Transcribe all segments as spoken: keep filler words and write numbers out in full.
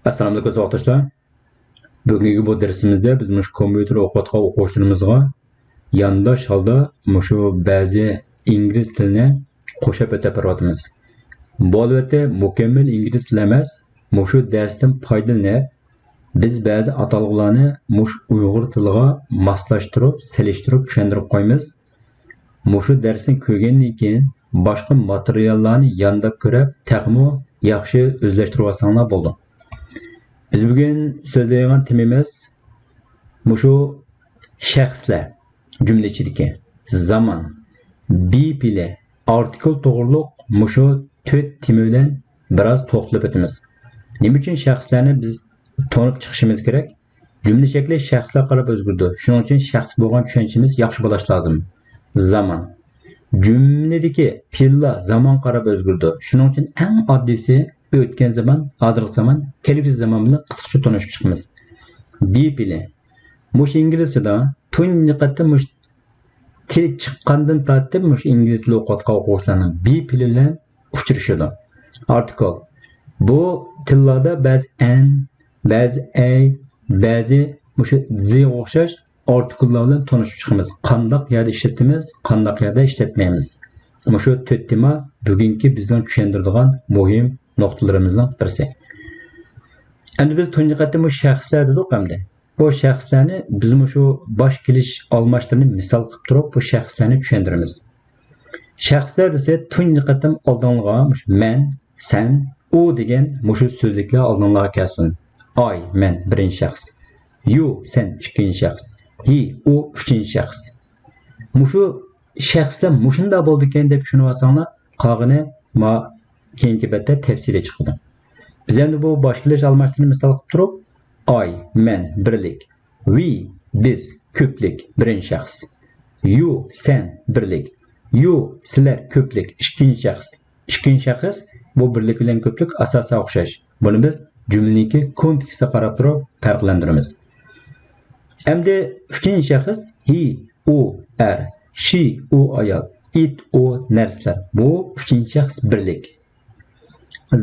ئەسسالامۇئەلەيكۇم ساۋاقداشلار. بۈگۈنكى بۇ دەرسىمىزدە بىز مۇشۇ كومپيۇتېر ئوقۇۋاتقان ئوقۇغۇچىلىرىمىزغا يانداش ھالدا مۇشۇ بەزى ئىنگلىز تىلىنى قوشاپ ئۆتەپ بېرىۋاتىمىز. بۇ، ئەلۋەتتە، مۇكەممەل ئىنگلىز تىلى ئەمەس. مۇشۇ دەرستىن پايدىلىنىپ، بىز بەزى ئاتالغۇلارنى مۇشۇ ئۇيغۇر تىلىغا ماسلاشتۇرۇپ، سېلىشتۇرۇپ چۈشەندۈرۈپ قويىمىز. مۇشۇ دەرسنى كۆرگەندىن كېيىن، باشقا ماتېرىياللارنى يانداپ كۆرۈپ، تېخىمۇ ياخشى ئۆزلەشتۈرۈۋالساڭلار بولىدۇ. بىز بۈگۈن سۆزلەيدىغان تېمىمىز مۇشۇ شەخسلەر، جۈملە ئىچىدىكى زامان، بى پېئىلى، ئارتىكىل توغرۇلۇق مۇشۇ تۆت تېما بىلەن بىراز توختىلىپ ئۆتىمىز. نېمە ئۈچۈن شەخسلەرنى بىز تونۇپ چىقىشىمىز كېرەك؟ جۈملە شەكلى شەخسلەرگە قاراپ ئۆزگىرىدۇ. شۇنىڭ ئۈچۈن شەخس بولغان چۈشەنچىمىز ياخشى بولۇش لازىم. زامان. جۈملىدىكى پېئىللار زامانغا قاراپ ئۆزگىرىدۇ. شۇنىڭ ئۈچۈن ئەڭ ئاددىيسى ئۆتكەن زامان، ھازىرقى زامان، كەلگۈسى زامان بىلەن قىسقىچە تونۇشۇپ چىقىمىز. بى پېئىلى. مۇشۇ ئىنگلىزچىدا تۇنجى قېتىم مۇشۇ تىل چىققاندىن تارتىپ مۇشۇ ئىنگلىز تىلى ئوقۇۋاتقان ئوقۇغۇچىلارنىڭ بى پېئىلى بىلەن ئۇچرىشىدۇ. ئارتىكىل. بۇ تىللاردا بەزى ئەن، بەزى ئەي، بەزى مۇشۇ زىغا ئوخشاش ئارتىكىللار بىلەن تونۇشۇپ چىقىمىز. قانداق يەردە ئىشلىتىمىز، قانداق يەردە ئىشلەتمەيمىز. مۇشۇ تۆت تېما بۈگۈنكى بىزنىڭ چۈشەندۈرىدىغان مۇھىم نۇقتىلىرىمىزنىڭ بىرسى. ئەمدى بىز تۇنجى قېتىم بۇ شەخسلەر دېدۇق ئەمدى. بۇ شەخسلەرنى بىز مۇشۇ باش كېلىش ئالماشلىرىنى مىسال قىلىپ تۇرۇپ، بۇ شەخسلەرنى چۈشەندۈرىمىز. شەخسلەر دېسە، تۇنجى قېتىم ئالدىڭلارغا مۇشۇ مەن، سەن، ئۇ دېگەن مۇشۇ سۆزلۈكلەر ئالدىڭلارغا كەلسۇن. ئاي، مەن، بىرىنچى شەخس. يۇ، سەن، ئىككىنچى شەخس. ھى، ئۇ، ئۈچىنچى شەخس. مۇشۇ شەخسلەر مۇشۇنداق بولىدىكەن دەپ چۈشىنىۋالساڭلار، قالغىنى ما كېيىنكى بەتتە تەپسىلىي چىقىدۇ. بىز ئەمدى بۇ باش كېلىش ئالماشلىرىنى مىسال قىلىپ تۇرۇپ، ئاي، مەن، بىرلىك. ۋى، بىز، كۆپلۈك، بىرىنچى شەخس. يۇ، سەن، بىرلىك. يۇ، سىلەر، كۆپلۈك، ئىككىنچى شەخس. ئىككىنچى شەخس، بۇ بىرلىك بىلەن كۆپلۈك ئاساسەن ئوخشاش. بۇنى بىز جۈملىنىڭكى كونتېكستىغا قاراپ تۇرۇپ پەرقلەندۈرىمىز. ئەمدى ئۈچىنچى شەخس، ھى، ئۇ، ئەر، شى، ئۇ، ئايال، ئىت، ئۇ، نەرسىلەر. بۇ ئۈچىنچى شەخس بىرلىك.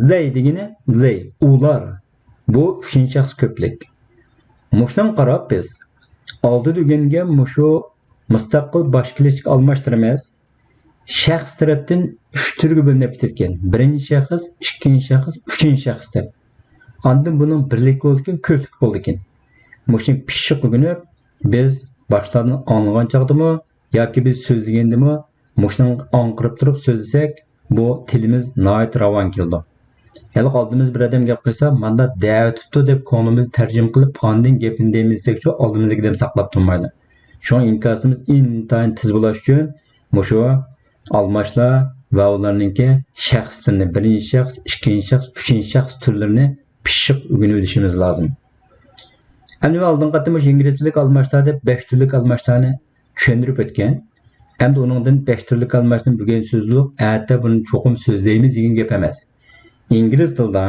زەي دېگىنى زەي، ئۇلار. بۇ ئۈچىنچى شەخس كۆپلۈك. مۇشۇنىڭغا قاراپ بىز ئالدىدا ئۆگەنگەن مۇشۇ مۇستەقىل باش كېلىشلىك ئالماشلىرىمىز شەخس تەرەپتىن ئۈچ تۈرگە بۆلۈنۈپ كېتىدىكەن. بىرىنچى شەخس، ئىككىنچى شەخس، ئۈچىنچى شەخس دەپ. ئاندىن بۇنىڭ بىرلىكى بولىدىكەن، كۆپلۈكى بولىدىكەن. مۇشۇنى پىششىق ئۆگىنىپ، بىز باشلاردىن ئاڭلىغان چاغدىمۇ ياكى بىز سۆزلىگەندىمۇ مۇشۇنىڭغا ئاڭقىرىپ تۇرۇپ سۆزلىسەك، بۇ تىلىمىز ناھايىتى راۋان كېلىدۇ. ھېلىقى ئالدىمىزدا بىر ئادەم گەپ قىلسا، مانداق دەۋېتىپتۇ دەپ كۆڭلىمىزنى تەرجىمە قىلىپ، ئاندىن گېپىنى دەيمىز دېسەكچۇ، ئالدىمىزدىكى ئادەم ساقلاپ تۇرمايدۇ. شۇڭا ئىنكاسىمىز ئىنتايىن تېز بولۇش ئۈچۈن مۇشۇ ئالماشلار ۋە ئۇلارنىڭكى شەخسلىرىنى، بىرىنچى شەخس، ئىككىنچى شەخس، ئۈچىنچى شەخس تۈرلىرىنى پىششىق ئۆگىنىۋېلىشىمىز لازىم. ئەمدى مەن ئالدىنقى قېتىم مۇشۇ ئىنگلىز تىللىق ئالماشلار دەپ بەش تۈرلۈك ئالماشلارنى چۈشەندۈرۈپ ئۆتكەن. ئەمدى ئۇنىڭدىن بەش تۈرلۈك ئالماشتىن بۈگۈن سۆزلۈك، ئەتە بۇنى چوقۇم سۆزلەيمىز دېگەن گەپ ئەمەس. ئىنگلىز تىلىدا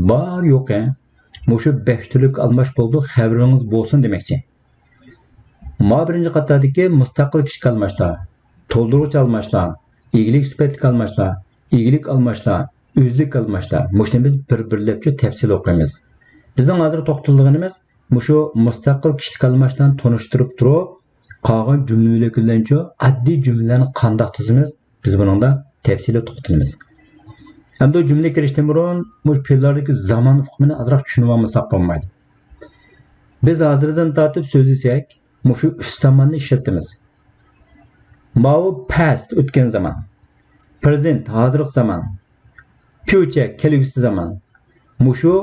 بار يوقى مۇشۇ بەش تۈرلۈك ئالماش بولدى، خەۋىرىڭىز بولسۇن دېمەكچى. ما بىرىنچى قاتاردىكى مۇستەقىل كىشىلىك ئالماشلار، تولدۇرغۇچ ئالماشلار، ئىگىلىك سۈپەتلىك ئالماشلار، ئىگىلىك ئالماشلار، ئۆزلۈك ئالماشلار. مۇشۇنى بىز بىر-بىرلەپچە تەپسىلىي ئوقۇيمىز. بىزنىڭ ھازىر توختىلىدىغىنىمىز مۇشۇ مۇستەقىل كىشىلىك ئالماشلارنى تونۇشتۇرۇپ تۇرۇپ، قالغان جۈملە بۆلىكى بىلەنچۇ ئاددىي جۈملىلەرنى قانداق تۈزىمىز، بىز بۇنىڭدا تەپسىلىي توختىلىمىز. ئەمدى جۈملىگە كىرىشتىن بۇرۇن مۇشۇ پېئىللاردىكى زامان ئۇقۇمىنى ئازراق چۈشىنىۋالمىساق بولمايدۇ. بىز ھازىردىن تارتىپ سۆزلىسەك، مۇشۇ ئۈچ زاماننى ئىشلىتىمىز. ماۋۇ پەست، ئۆتكەن زامان. پرېزېنت، ھازىرقى زامان. فيۇچەر، كەلگۈسى زامان. مۇشۇ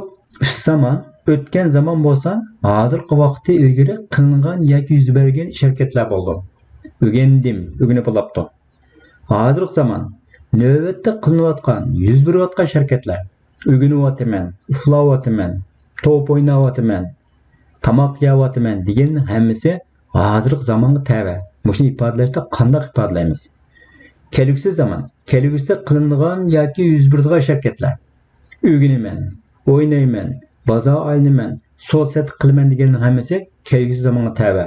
ئۈچ زامان، ئۆتكەن زامان بولسا، ھازىرقى ۋاقىتتا ئىلگىرى قىلىنغان ياكى يۈز بەرگەن ئىش-ھەرىكەتلەر بولىدۇ. ئۆگەندىم، ئۆگىنىپ بولاپتۇ. ھازىرقى زامان، نۆۋەتتە قىلىنىۋاتقان، يۈز بېرىۋاتقان ئىش-ھەرىكەتلەر. ئۆگىنىۋاتىمەن، ئۇخلاۋاتىمەن، توپ ئويناۋاتىمەن، تاماق يەۋاتىمەن دېگەننىڭ ھەممىسى ھازىرقى زامانغا تەۋە. مۇشۇنى ئىپادىلەشتە قانداق ئىپادىلەيمىز؟ كەلگۈسى زامان. كەلگۈسىدە قىلىنىدىغان ياكى يۈز بېرىدىغان ئىش-ھەرىكەتلەر. ئۆگىنىمەن، ئوينايمەن، بازار ئايلىنىمەن، سودا-سېتىق قىلىمەن دېگەننىڭ ھەممىسى كەلگۈسى زامانغا تەۋە.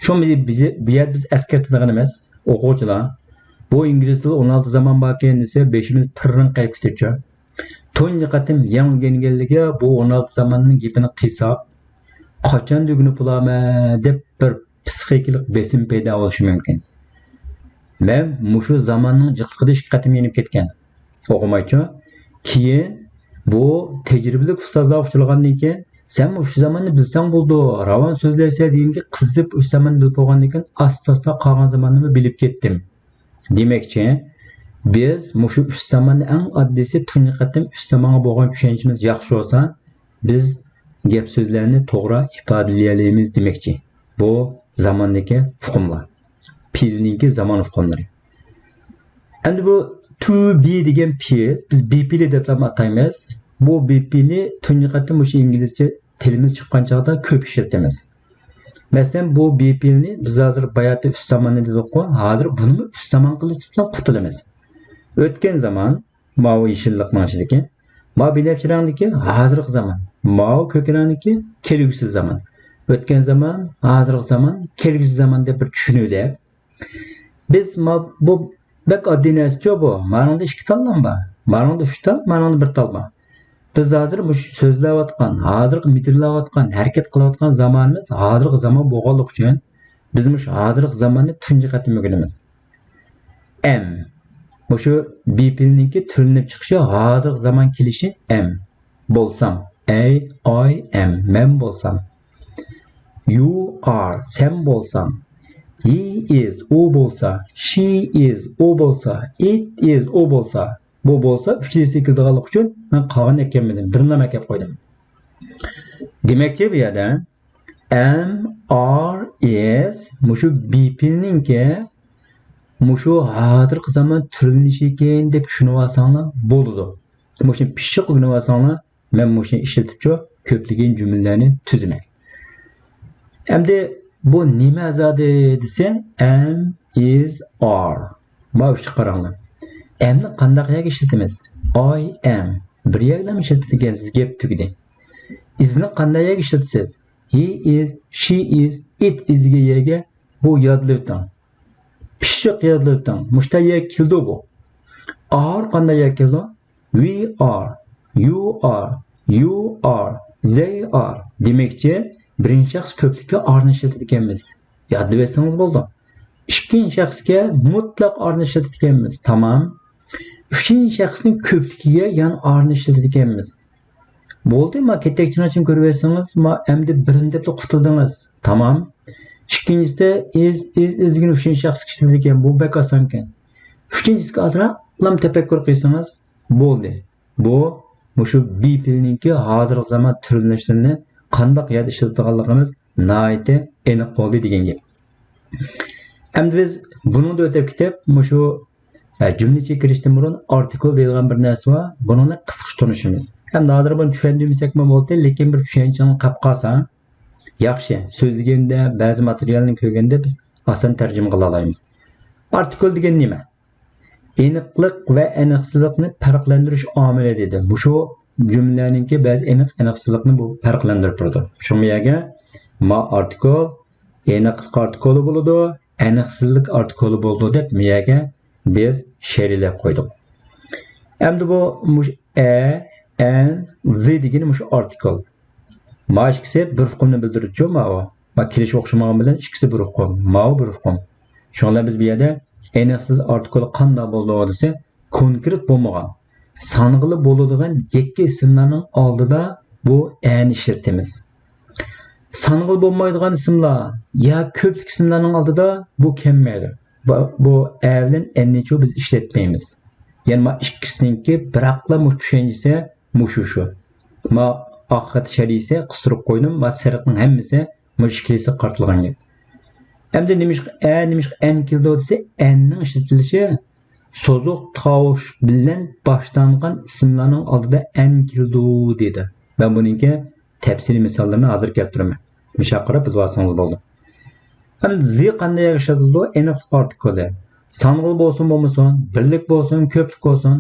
شۇ بۇ يەردە بىز ئەسكەرتىدىغىنىمىز، ئوقۇغۇچىلار، بۇ ئىنگلىز تىلى ئون ئالتە زامان باركەن دېسە، بېشىمىز پىررىڭ قېيىپ كېتىدىچۇ. تۇنجى قېتىم يېڭى ئۆگەنگەنلىكى بۇ ئون ئالتە زاماننىڭ گېپىنى قىلساق، قاچان ئۆگىنىپ بولامەن دەپ بىر پسىخىكىلىق بېسىم پەيدا بولۇشى مۇمكىن. مەن مۇشۇ زاماننىڭ جىقلىقىدا ئىككى قېتىم يېنىپ كەتكەن. ئوقۇمايچۇ. كېيىن بۇ تەجرىبىلىك ئۇستازلارغا ئۇچرىغاندىن كېيىن، سەن مۇشۇ زاماننى بىلسەڭ بولىدۇ، راۋان سۆزلەيسەن دېگەندىكى قىزىپ ئۈچ زاماننى بىلىپ بولغاندىن كېيىن ئاستا-ئاستا قالغان زاماننىمۇ بىلىپ كەتتىم. دېمەكچى، بىز مۇشۇ ئۈچ زاماننى ئەڭ ئاددىيسى تۇنجى قېتىم ئۈچ زامانغا بولغان چۈشەنچىمىز ياخشى بولسا، بىز گەپ سۆزلەرنى توغرا ئىپادىلىيەلەيمىز دېمەكچى. بۇ زاماندىكى ئۇقۇملار. پېئىلنىڭكى زامان ئۇقۇملىرى. ئەمدى بۇ to be دېگەن پېئىل بىز be پېئىلى دەپلا ئاتايمىز. بۇ be پېئىلنى تۇنجى قېتىم مۇشۇ ئىنگلىزچە تىلىمىز چىققان چاغدا كۆپ ئىشلىتىمىز. مەسىلەن، بۇ be پېئىلنى بىز ھازىر باياتى ئۈچ زاماننى دېدۇققۇ، ھازىر بۇنىمۇ ئۈچ زامان قىلىپ تۇتساق قۇتۇلىمىز. ئۆتكەن زامان، ماۋۇ يېشىللىقنىڭ ئىچىدىكى، ماۋۇ بىنەپشە رەڭدىكى ھازىرقى زامان، ماۋۇ كۆك رەڭدىكى كەلگۈسى زامان. ئۆتكەن زامان، ھازىرقى زامان، كەلگۈسى زامان دەپ بىر چۈشىنىۋېلىپ، بىز ما-، بۇ بەك ئاددىي نەرسىچۇ بۇ. مانىڭدا ئىككى تاللام بار. مانىڭدا ئۈچ تال، مانىڭدا بىر تال بار. بىز ھازىر مۇشۇ سۆزلەۋاتقان، ھازىرقى مىدىرلاۋاتقان، ھەرىكەت قىلىۋاتقان زامانىمىز ھازىرقى زامان بولغانلىقى ئۈچۈن، بىز مۇشۇ ھازىرقى زاماننى تۇنجى قېتىم ئۆگىنىمىز. ئەم. مۇشۇ be پېئىلنىڭكى تۈرلىنىپ چىقىشى ھازىرقى زامان كېلىشى ئەم. بولسام. ئەي، ئاي، ئەم. مەن بولسام. You are. سەن بولساڭ. He is. ئۇ بولسا. She is. ئۇ بولسا. It is. ئۇ بولسا. بۇ بولسا ئۈچىنچىسى كېلىدىغانلىقى ئۈچۈن مەن قالغىنىنى ئەكەلمىدىم. بىرنىلا ئەكەپ قويدۇم. دېمەكچى، بۇ يەردە ئەم، ئار، ئىز مۇشۇ be پېئىلنىڭكى مۇشۇ ھازىرقى زامان تۈرلىنىشى ئىكەن دەپ چۈشىنىۋالساڭلار بولىدۇ. مۇشۇنى پىششىق ئۆگىنىۋالساڭلار، مەن مۇشۇنى ئىشلىتىپچۇ كۆپلىگەن جۈملىلەرنى تۈزىمەن. ئەمدى بۇ نېمە زادى دېسە، ئەم، ئىز، ئار. ماۋۇ ئۈچكە قاراڭلار. ئەمنى قانداق يەرگە ئىشلىتىمىز؟ ئاي ئەم. بىر يەرگىلا ئىشلىتىدىكەنسىز، گەپ تۈگىدى. ئىزنى قانداق يەرگە ئىشلىتىسىز؟ He is, she is, it is دېگەن يەرگە بۇ يادلىۋېتىڭ. پىششىق يادلىۋېتىڭ. مۇشتا يەرگە كېلىدۇ بۇ. ئار قانداق يەرگە كېلىدۇ؟ We are, you are, you are, they are. دېمەكچى، بىرىنچى شەخس كۆپلۈككە ئارنى ئىشلىتىدىكەنمىز. يادلىۋەتسىڭىز بولدى. ئىككىنچى شەخسكە مۇتلەق ئارنى ئىشلىتىدىكەنمىز. تامام. ئۈچىنچى شەخسنىڭ كۆپلۈكىگە يەنە ئارنى ئىشلىتىدىكەنمىز. بولدى، ما كېتەكچىنى ئاچىم كۆرۈۋەتسىڭىز، ما ئەمدى بىرنى دەپلا قۇتۇلدىڭىز. تامام. ئىككىنچىسى ئىز، ئىز، ئىز دېگەن ئۈچىنچى شەخسكە ئىشلىتىلگەن. بۇ بەك ئاسانكەن. ئۈچىنچىسىگە ئازراقلام تەپەككۇر قىلسىڭىز بولدى. بۇ مۇشۇ be پېئىلنىڭكى ھازىرقى زامان تۈرلىنىشلىرىنى قانداق يەردە ئىشلىتىدىغانلىقىمىز ناھايىتى ئېنىق بولدى دېگەن گەپ. ئەمدى بىز بۇنىڭدىن ئۆتۈپ كېتىپ، مۇشۇ، ئە، جۈملە ئىچىگە كىرىشتىن بۇرۇن ئارتىكل دەيدىغان بىر نەرسە بار. بۇنىڭنى قىسقىچە تونۇشىمىز. ئەمدى ھازىر بۇنى چۈشەندۈرمىسەكمۇ بولدى، لېكىن بىر چۈشەنچىڭىز قاپ قالسا، ياخشى، سۆزلىگەندە، بەزى ماتېرىيالنى كۆرگەندە بىز ئاسان تەرجىمە قىلالايمىز. ئارتىكل دېگەن نېمە؟ ئېنىقلىق ۋە ئېنىقسىزلىقنى پەرقلەندۈرۈش ئامىلى دېدى. مۇشۇ جۈملىلەرنىڭكى بەزى ئېنىق، ئېنىقسىزلىقنى بۇ پەرقلەندۈرۈپ تۇرىدۇ. شۇڭا بۇ يەرگە ما ئارتىكل، ئېنىقلىق ئارتىكلى بولىدۇ، ئېنىقسىزلىق ئارتىكلى بولىدۇ دەپ، بۇ يەرگە بىز شەرھلەپ قويدۇق. ئەمدى بۇ مۇشۇ ئە، ئەن، زى دېگىنى مۇشۇ ئارتىكل. ما ئىككىسى بىر ئۇقۇمنى بىلدۈرىدۇ، ماۋۇ. ما كېلىشى ئوخشىمىغان بىلەن ئىككىسى بىر ئۇقۇم. ماۋۇ بىر ئۇقۇم. شۇڭا بىز بۇ يەردە ئېنىقسىز ئارتىكل قانداق بولىدۇ دېسە، كونكرېت بولمىغان، سانىغىلى بولىدىغان يەككە ئىسىملارنىڭ ئالدىدا بۇ ئەنى ئىشلىتىمىز. سانىغىلى بولمايدىغان ئىسىملار يا كۆپلۈك ئىسىملارنىڭ ئالدىدا بۇ كەلمەيدۇ. بۇ، بۇ ئە بىلەن ئەننىچۇ بىز ئىشلەتمەيمىز. يەنى ما ئىككىسىنىڭكى بىراقلا مۇشۇ چۈشەنچىسى مۇشۇ شۇ. ما ئاق خەت شەرھىسى قىستۇرۇپ قويدۇم. ما سېرىقنىڭ ھەممىسى مۇشۇ ئىككىلىسىگە قارىتىلغان گەپ. ئەمدى نېمىشقا ئە، نېمىشقا ئەن كېلىدۇ دېسە، ئەننىڭ ئىشلىتىلىشى سوزۇق تاۋۇش بىلەن باشلانغان ئىسىملارنىڭ ئالدىدا ئەن كېلىدۇ دېدى. مەن بۇنىڭكى تەپسىلىي مىساللىرىنى ھازىر كەلتۈرىمەن. مۇشۇ قاراپ بىلىۋالسىڭىز بولىدۇ. ئەمدى زى قانداق يەرگە ئىشلىتىلىدۇ؟ ئېنىقلىق ئارتىكلى. سانغىل بولسۇن بولمىسۇن، بىرلىك بولسۇن، كۆپلۈك بولسۇن،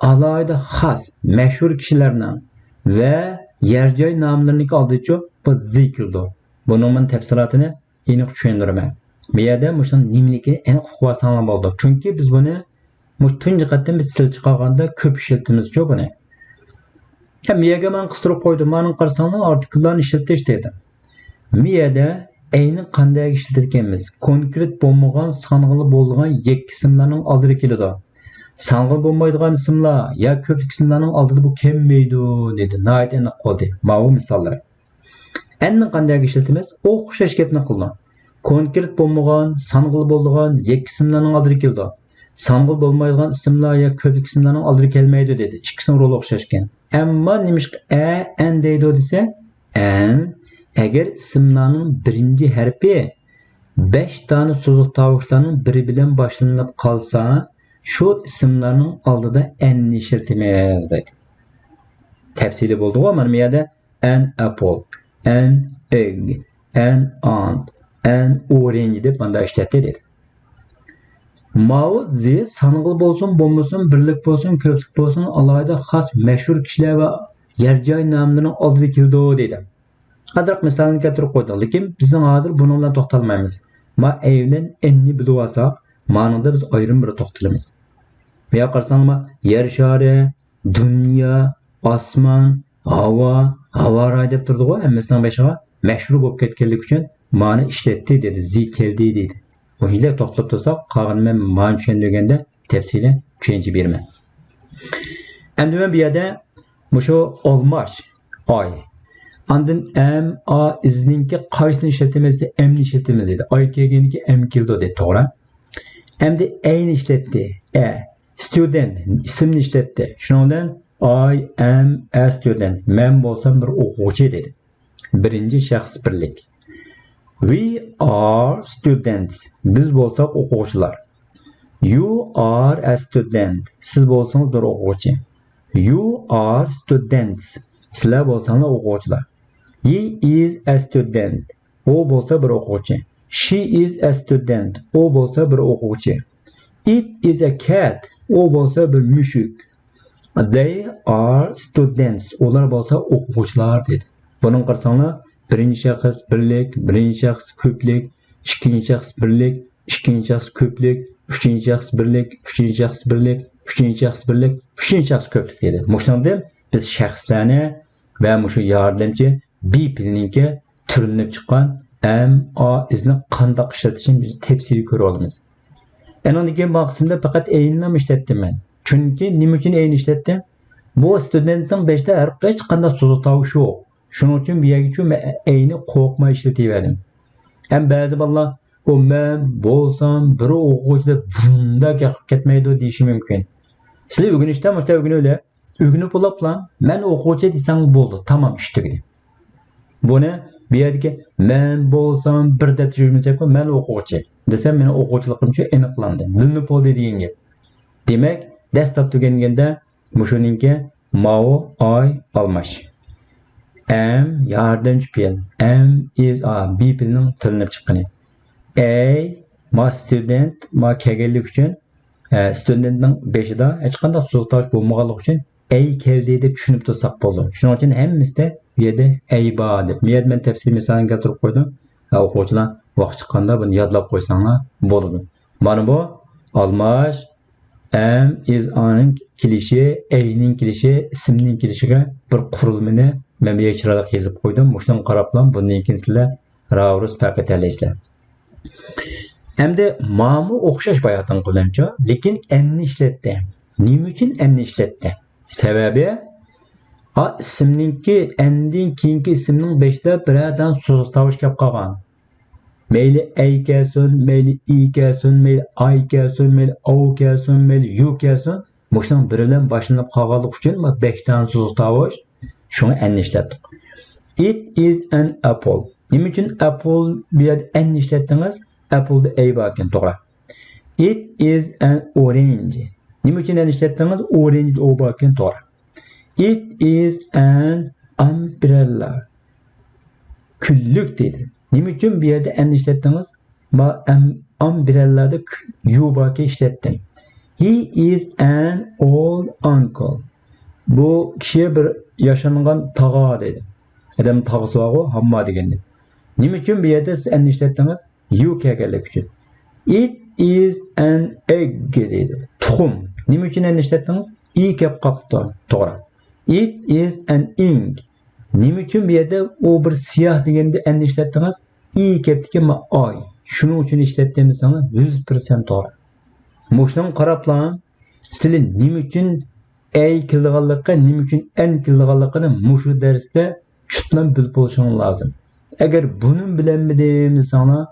ئالاھىدە خاس، مەشھۇر كىشىلەرنىڭ ۋە يەر جاي ناملىرىنىڭكى ئالدىچۇ بۇ زى كېلىدۇ. بۇنىڭ مەن تەپسىلاتىنى ئېنىق چۈشەندۈرىمەن. بۇ يەردە مۇشۇنىڭ نېمىلىكىنى ئېنىق ئۇقۇۋالساڭلار بولىدۇ. چۈنكى بىز بۇنى مۇشۇ تۇنجى قېتىم بىز تىل چىقارغاندا كۆپ ئىشلىتىمىزچۇ بۇنى. ھەم يەگە مانا قىستۇرۇپ قويدۇم. مانا قارىساڭلار، ئارتىكىللارنى ئىشلىتىش دېدى. مىيەدە ئەينى قانداق ئىشلىتىدىكەنمىز؟ كونكرېت بولمىغان، سانغىلى بولىدىغان يەككە ئىسىملارنىڭ ئالدىدا كېلىدۇ. سانغىلى بولمايدىغان ئىسىملار يا كۆپلۈك ئىسىملارنىڭ ئالدىدا بۇ كەلمەيدۇ، دېدى. ناھايىتى ئېنىق بولدى. ماۋۇ مىساللىرى. ئەننى قانداق ئىشلىتىمىز؟ ئوخشاش گەپنى قىلدۇق. كونكرېت بولمىغان، سانغىلى بولىدىغان يەككە ئىسىملارنىڭ ئالدىدا كېلىدۇ. سانغىلى بولمايدىغان ئىسىملار يا كۆپلۈك ئىسىملارنىڭ ئالدىدا كەلمەيدۇ، دېدى. ئىككىسىنىڭ رولى ئوخشاشكەن. ئەمما نېمىشقا ئە، ئەن دەيدۇ دېسە، ئەن، ئەگەر ئىسىملارنىڭ بىرىنچى ھەرپى بەش دانە سوزۇق تاۋۇشلارنىڭ بىرى بىلەن باشلىنىپ قالسا، شۇ ئىسىملارنىڭ ئالدىدا ئەننى ئىشلىتىمىز دەيدۇ. تەپسىلىي بولدىغۇ، مانا بۇ يەردە an apple، an egg، an ant، an orange دەپ مانداق ئىشلەتتى دېدى. ماۋۇ زى سانغىلى بولسۇن، بولمىسۇن، بىرلىك بولسۇن، كۆپلۈك بولسۇن، ئالاھىدە خاس مەشھۇر كىشىلەر ۋە يەر جاي ناملىرىنىڭ ئالدىدا كېلىدۇ دېدى. ئازراق مىسالنى كەلتۈرۈپ قويدۇق، لېكىن بىزنىڭ ھازىر بۇنىڭ بىلەن توختالمايمىز. ما ئەي بىلەن ئەننى بىلىۋالساق، مانىڭدا بىز ئايرىم بىر توختىلىمىز. بۇ يەرگە قارىساڭلار، ما يەر شارى، دۇنيا، ئاسمان، ھاۋا، ھاۋا رايى دەپ تۇرىدىغۇ، ھەممىسىنىڭ بېشىغا مەشھۇر بولۇپ كەتكەنلىكى ئۈچۈن مانى ئىشلەتتى دېدى، زى كەلدى دېدى. مۇشۇنداق توختىلىپ تۇرساق، قالغىنىنى مەن مانا چۈشەندۈرگەندە تەپسىلىي چۈشەنچە بېرىمەن. ئەمدى مەن بۇ يەردە مۇشۇ ئالماش، ئاي. ئاندىن ئەم، ئا، ئىزنىڭكى قايسىنى ئىشلىتىمىز دېسە، ئەمنى ئىشلىتىمىز دېدى. ئاي كەلگەندىكىن ئەم كېلىدۇ دېدى، توغرا. ئەمدى ئەينى ئىشلەتتى. ئە. ستۇدېنت، ئىسىمنى ئىشلەتتى. شۇنىڭ بىلەن I am a student، مەن بولسام بىر ئوقۇغۇچى دېدى. بىرىنچى شەخس بىرلىك. We are students، بىز بولساق ئوقۇغۇچىلار. You are a student، سىز بولسىڭىز بىر ئوقۇغۇچى. You are students، سىلەر بولساڭلار ئوقۇغۇچىلار. He is a student، ئۇ بولسا بىر ئوقۇغۇچى. She is a student، ئۇ بولسا بىر ئوقۇغۇچى. It is a cat، ئۇ بولسا بىر مۈشۈك. They are students، ئۇلار بولسا ئوقۇغۇچىلار دېدى. بۇنىڭغا قارىساڭلار، بىرىنچى شەخس بىرلىك، بىرىنچى شەخس كۆپلۈك، ئىككىنچى شەخس بىرلىك، ئىككىنچى شەخس كۆپلۈك، ئۈچىنچى شەخس بىرلىك، ئۈچىنچى شەخس بىرلىك، ئۈچىنچى شەخس بىرلىك، ئۈچىنچى شەخس كۆپلۈك دېدى. مۇشۇنىڭدىن بىز شەخسلەرنى ۋە مۇشۇ ياردەمچى be پېئىلنىڭكى تۈرلىنىپ چىققان am، are، is نى قانداق ئىشلىتىشنى بىز تەپسىلىي كۆرۈۋالىمىز. ئەنىڭدىن كېيىن بۇ قىسىمدا پەقەت ئەينىلا ئىشلەتتىم مەن. چۈنكى نېمە ئۈچۈن ئەينى ئىشلەتتىم؟ بۇ ستۇدېنتنىڭ بېشىدا ھەر ھېچقانداق سوزۇق تاۋۇش يوق. شۇنىڭ ئۈچۈن بۇ يەرگىچۇ مەن ئەينى قورقماي ئىشلىتىۋەردىم. ھەم بەزى بالىلار، ئۇ مەن بولسام بىر ئوقۇغۇچى دەپ بۇنداق گەپ قىلىپ كەتمەيدۇ دېيىشى مۇمكىن. سىلەر ئۆگىنىشتە مۇشۇنداق ئۆگىنىۋېلىڭ. ئۆگىنىپ بولۇپلا، مەن ئوقۇغۇچى دېسەڭ بولدى، تامام، ئىش تۈگىدى. بۇنى بۇ يەردىكى مەن بولسام بىر دەپ يۈرمىسەكمۇ، مەن ئوقۇغۇچى دېسەم، مېنىڭ ئوقۇغۇچىلىقىم شۇ ئېنىقلاندى، بىلىنىپ بولدى دېگەن گەپ. دېمەك، دەسلەپ تۈگەنگەندە مۇشۇنىڭكى ماۋۇ ئاي ئالماش. ئەم ياردەمچى پېئىل، ئەم ئىز ئا بى پېئىلنىڭ تىللىنىپ چىققىنى. ئەي، ما ستۇدېنت، ما كەلگەنلىكى ئۈچۈن، ئە، ستۇدېنتنىڭ بېشىدا ھېچقانداق سوزۇق تاۋۇش بولمىغانلىقى ئۈچۈن ئەي كەلدى دەپ چۈشىنىپ تۇرساق بولىدۇ. شۇنىڭ ئۈچۈن ھەممىسىدە بۇ يەردە ئەي بار دەپ. بۇ يەردە مەن تەپسىلىي مىسالنى كەلتۈرۈپ قويدۇم. ھە، ئوقۇغۇچىلار ۋاقىت چىققاندا بۇنى يادلاپ قويساڭلار بولىدۇ. مانا بۇ ئالماش، ئەم، ئىز، ئانىڭ كېلىشى، ئەينىڭ كېلىشى، ئىسىمنىڭ كېلىشىگە بىر قۇرۇلمىنى مەن بۇ يەرگە چىرايلىق يېزىپ قويدۇم. مۇشۇنىڭغا قاراپلا بۇندىن كېيىن سىلەر راۋۇرۇس پەرق ئېتەلەيسىلەر. ئەمدى مامۇ ئوخشاش باياتىنقى بىلەنچۇ، لېكىن ئەننى ئىشلەتتى. نېمە ئۈچۈن ئەننى ئىشلەتتى؟ سەۋەبى، ئا، ئىسىمنىڭكى، ئەندىن كېيىنكى ئىسىمنىڭ بېشىدا بىرەر دانە سوزۇق تاۋۇش كەپ قالغان. مەيلى ئەي كەلسۇن، مەيلى ئى كەلسۇن، مەيلى ئاي كەلسۇن، مەيلى ئاۋ كەلسۇن، مەيلى يۇ كەلسۇن، مۇشۇنىڭ بىرى بىلەن باشلىنىپ قالغانلىقى ئۈچۈن بۇ بەش دانە سوزۇق تاۋۇش، شۇڭا ئەننى ئىشلەتتۇق. It is an apple. نېمە ئۈچۈن ئەپل بۇ يەردە ئەننى ئىشلەتتىڭىز؟ ئەپلدا ئەي باركەن، توغرا. It is an orange. نېمە ئۈچۈن ئەننى ئىشلەتتىڭىز؟ ئورېنجدا ئو باركەن، توغرا. It is an umbrella. كۈنلۈك دېدى. نېمە ئۈچۈن بۇ يەردە ئەننى ئىشلەتتىڭىز؟ ما-، ئەم-، ئامبرېللادا كۈ-، يۇ باركەن ئىشلەتتىم. He is an old uncle. بۇ كىشى بىر ياشانغان تاغا دەيدۇ. ئادەم تاغىسى بارغۇ، ھامما دېگەندە. نېمە ئۈچۈن بۇ يەردە سىز ئەننى ئىشلەتتىڭىز؟ يۇ كەلگەنلىكى ئۈچۈن. It is an egg دەيدۇ. تۇخۇم. نېمە ئۈچۈن ئەننى ئىشلەتتىڭىز؟ ئى كەپ قاپتۇ. توغرا. It is an ink. نېمە ئۈچۈن بۇ يەردە ئۇ بىر سىياھ دېگەندە ئەن ئىشلەتتىڭىز؟ ئى كەپتىكەن، ما ئاي. شۇنىڭ ئۈچۈن ئىشلەتتىم دېسەڭلار، يۈز پىرسەنت توغرا. مۇشۇنىڭغا قاراپلا، سىلى نېمە ئۈچۈن ئەي كېلىدىغانلىقى، نېمە ئۈچۈن ئەن كېلىدىغانلىقىنى مۇشۇ دەرستە چۇتلان بىلىپ بولۇشىڭىز لازىم. ئەگەر بۇنىمۇ بىلەلمىدىم دېسەڭلار،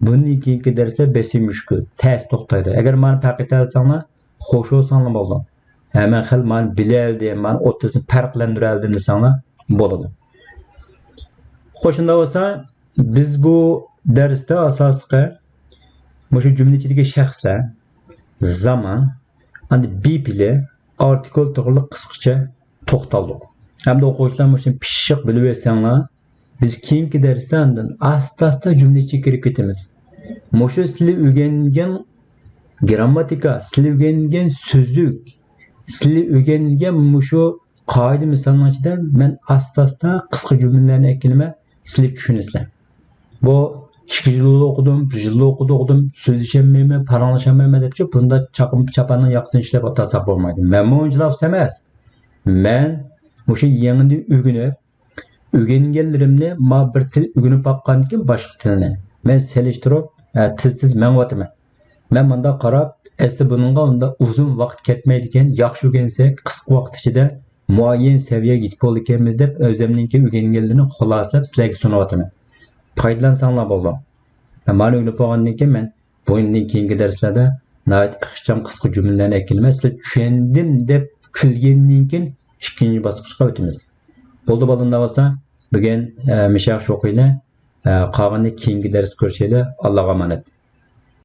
بۇندىن كېيىنكى دەرسلەر بەسى مۈشكۈل، تەس توختايدۇ. ئەگەر مانا پەقەت ئەلسەڭلار، خوش بولساڭلار بولدى. ھە، مەن خېلى مانا بىلەلدىم، مانا ئوتتۇرىسىنى پەرقلەندۈرەلدىم دېسەڭلار بولىدۇ. خوش، شۇنداق بولسا، بىز بۇ دەرستە ئاساسلىقى مۇشۇ جۈملە ئىچىدىكى شەخسلەر، زامان، ئاندىن بى پېئىلى، ئارتىكۇل توغرىلىق قىسقىچە توختالدۇق. ھەمدە ئوقۇغۇچىلار مۇشۇنى پىششىق بىلىۋەتسەڭلار، بىز كېيىنكى دەرستە ئاندىن ئاستا-ئاستا جۈملە ئىچىگە كىرىپ كېتىمىز. مۇشۇ سىلى ئۆگەنگەن گىرامماتىكا، سىلى ئۆگەنگەن سۆزلۈك، سىلى ئۆگەنگەن مۇشۇ قائىدە مىسالنىڭ ئىچىدە مەن ئاستا-ئاستا قىسقا جۈملىلەرنى ئەكېلىمەن، سىلى چۈشىنىسىلەر. بۇ ئىككى يىل ئوقۇدۇم، بىر يىل ئوقۇدۇم، سۆزلىشەلمەيمەن، پاراڭلىشالمايمەن دەپچۇ، بۇنداق چاپان، چاپاننىڭ ياقىسىنى ئىشلەپ ئاتاساق بولمايدۇ. مەنمۇ ئۇنچىلىك ئۇستا ئەمەس. مەن مۇشۇ يېڭىدىن ئۆگىنىپ، ئۆگەنگەنلىرىمنى، ما بىر تىل ئۆگىنىپ باققاندىن كېيىن باشقا تىلنى مەن سېلىشتۇرۇپ، ھە، تېز-تېز مېڭىۋاتىمەن. مەن مۇنداق قاراپ، ئەسلى بۇنىڭغا ئۇنداق ئۇزۇن ۋاقىت كەتمەيدىكەن، ياخشى ئۆگەنسەك، قىسقا ۋاقىت ئىچىدە مۇئەييەن سەۋىيەگە يېتىپ بولىدىكەنمىز دەپ، ئۆزۈمنىڭكى ئۆگەنگەنلىرىنى خۇلاسىلەپ سىلەرگە سۇنۇۋاتىمەن. پايدىلانساڭلار بولدى. مانا ئۆگىنىپ بولغاندىن كېيىن مەن بۇندىن كېيىنكى دەرسلەردە ناھايىتى ئىخچام قىسقا جۈملىلەرنى ئەكېلىمەن. سىلەر چۈشەندىم دەپ كۈلگەندىن كېيىن ئىككىنچى باسقۇچقا ئۆتىمىز. بولدى بالىلار، بولسا بۈگۈن، ئە، مىشاق شوقىنى، ئە، قالغىنىنى كېيىنكى دەرستە كۆرۈشەيلى. ئاللاغا ئامانەت.